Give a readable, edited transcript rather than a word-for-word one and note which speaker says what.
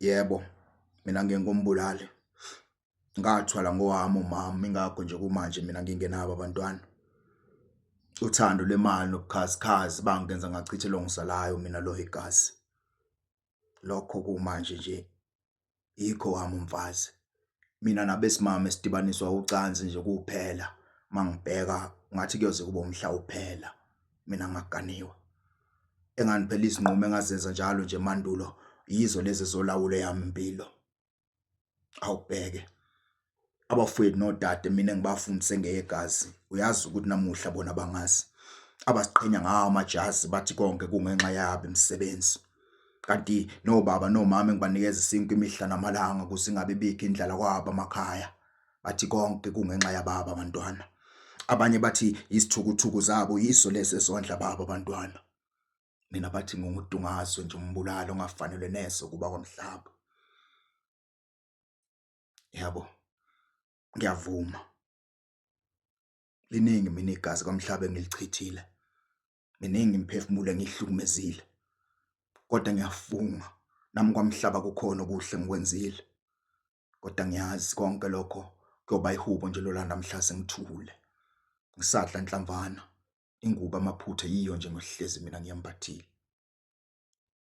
Speaker 1: Yebo, mina ngingumbulali. Ngathwala ngowami umama ingakho nje kumanje mina ngingenabo abantwana. Uthando lwemali nobukhazikhazi bangenza ngachithelwa ongizalayo mina lo igazi. Lokho kumanje nje yikho wami umfazi. Mina nabesimame sidibaniswa ucansi nje kuphela mangibheka ngathi kuyoze kube umhla uphela mina ngaganiwe. Engani phela izinqumo engazenza njalo nje mandulo yizo lezi ezolawula eyami impilo. Awubheke abafowethu nodade mina engibafundise ngeyegazi uyazi ukuthi namuhla bona bangazi abasiqhenya ngawo amajazi bathi konke kungenxa yabo imisebenzi kanti nobaba nomama engibanikeza isinkwa imihla namalanga ukuze ingabe bikho indlala kwabo amakhaya bathi konke kungenxa yababa abantwana abanye bathi izithukuthuku zabo yiso lesi esondla baba abantwana mina bathi ngingudungazwe nje umbulali ongafanelwe neze ukuba kwamhlaba yabo ngiyavuma liningi mina igazi kwamhlaba engilichithile miningi imiphefumulo engihlukumezile kodwa ngiyafunga nami kwamhlaba kukhona okuhle ngikwenzile kodwa ngiyazi konke lokho kuyoba ihubo nje lolanda mhla sengithule ngisadla nhlamvana ingubo amaphutha yiyo nje ngohlezi mina ngiyambathile.